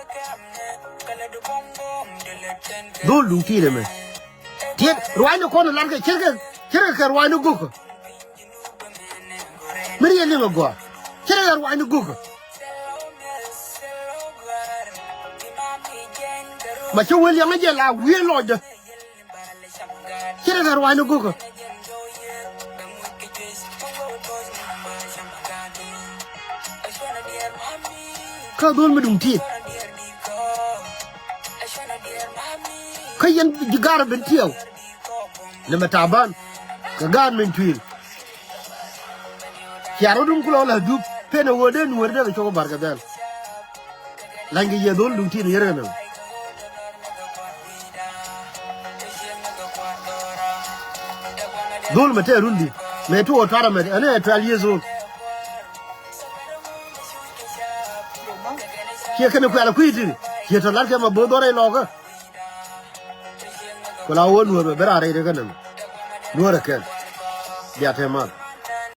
Dho̱l duŋ ti̱i̱n ɛmɛ. Tiɛt ruaacni kɔn ɛ la̱rkɛ ce̱tkɛ, ce̱tkɛ kɛ ruaacni go̱kä. Mi ri yɛ liŋ ɛ gɔaa. Ce̱tkɛ kɛ ruaacni go̱kä. Ma cä wee liɛŋä jɛ la wiee lɔcdä. Ce̱tkɛ kɛ ruaacni go̱kä. Kä dho̱l mi duŋ ti̱i̱t. Kä yɛn ji̱ ga̱r Bentiu. Nɛmɛ Taban. Kɛ ga̱r Mɛny Tuil. Cia rɔ̱dun kulɔ la dup pen ɛ ɣöö dee nuɔ̱ɔ̱ri dee kɛ cok ɛ Barkadhɛl. La̱nykɛ yɛ dho̱l duŋ ti̱i̱n yɛr kɛ nɛmɛ. Dho̱l mɛ tɛɛr run di mɛ tuɔɔk tuarɛ mɛ ɛn ɛ twelve years old. Ciɛ kɛn kuɛl kui̱ tini ciɛ tɔ la̱t kɛ mɛ bo̱o̱th dhɔrɛ ilɔkä. Ku la wä nuɔ̱ɔ̱r mɛ ben raar rɛy rɛ kä nɛmɛ. Nuɔ̱ɔ̱r ɛ kɛn bia tɛm mal.